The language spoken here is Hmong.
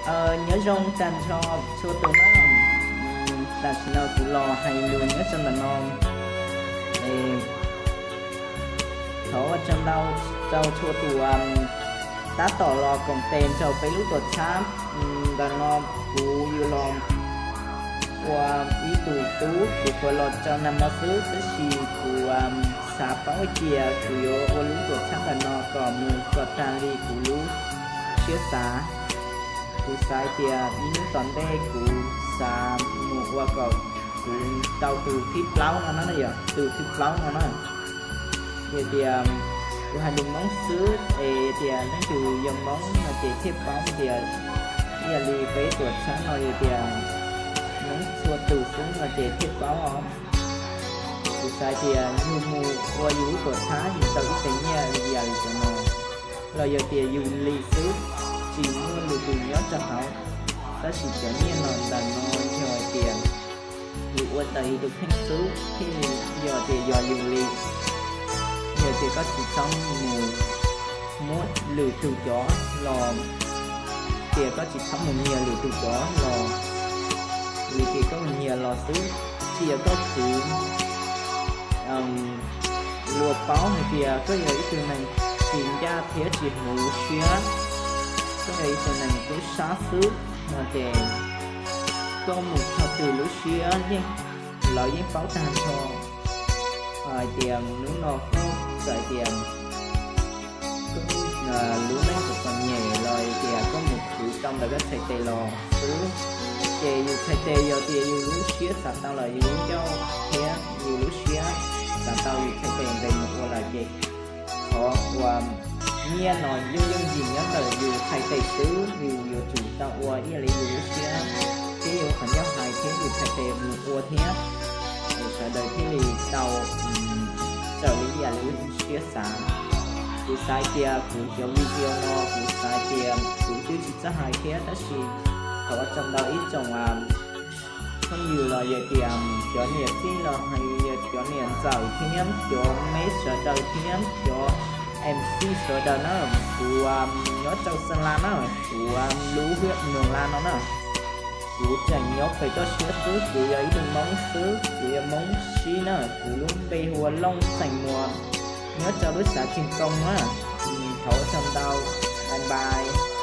Nyob zoo tag nrho txhua tus na. Tam sim no kuv los hais lus nyob rau ntawm no. Thov ua tsaug ntau rau txhua tus tab tom los koom tes nrog peb lub tuam txhab. Ntawm no kuv yug los ua ib tug tub, kuv tsuas los rau nag hmo xwb, tab sis kuv xav paub hais tias kuv yuav ua lub tuam txhab ntawm no kom mus kom tag li kuv lub siab xav. Kuv xav hais tias ib hnub tom ntej kuv xav mus ua kom kuv tau tus thib plaub no na, yog tus thib plaub no na. Yog tias kuv hais lus Hmoob xwb es tias leej twg yog Hmoob no ces thiaj paub tias ib yam li peb tuam txhab no yog tias Hmoob txhua tus xwb no ces thiaj paub os. Kuv xav tias yus mus ua yus lub tuam txhab yus tau ib teg nyiaj li yam li cov no, los yog tias yus li xwb, tsis muaj lwm tus nyob rau hauv. Tab sis cov nyiaj no ntawm no yog tias yus ua tau ib tug kheej xwb thiaj li yog tias yog yus li. Yog tias koj tsis txhob mus muab lwm tus cov los, tias koj tsis txhob mus nyiag lwm tus cov los, vim tias koj mus nyiag los xwb, tsis yog koj khwv luag paub hais tias koj yog ib tug neeg tsis ncaj thiab tsis huv siab, koj yog ib tug neeg tub sab xwb no ces koj mus txog twg lub siab yeej, lawv yeej paub tag nrho hais tias hnub no koj txawm tias koj lub neej txom txom nyem los tias koj mus khwv tau ntawm koj txhais tes los xwb, ces yus txhais tes yog tias yus lub siab xav tau los yus lub ncauj thiab yus lub siab xav tau yus txhais tes nqis mus ua lawm ces qhov uas nyiaj no yooj yooj yim nyob ntawm yus txhais tes xwb, yus yuav tsum tau ua ib yam li yus lub siab thiab yus qhov ncauj hais thiab yus txhais tes mus ua thiab, es sawv daws thiaj li tau raws li ib yam li lub siab xav. Kuv xav tias kuv cov video no kuv xav tias kuv twb tsis txawj hais thiab tab sis thov ua tsaug ntau ib tsoom phooj ywg los yog tias cov niam tij los hais yog cov niam ntxawm thiab cov me sawv daws thiab cov MC sawv daws na, kuv nyob rau Xeem Las na, kuv lub hwj Moos Las no na. Kuv tseem nyob pem toj siab xwb, kuv yog ib tug Hmoob xwb, kuv yog Hmoob Sib na, kuv lub npe hu ua Looj Xeem Muas, nyob rau lub xav Tsheej Koo na. Thov ua tsaug ntau, bye bye.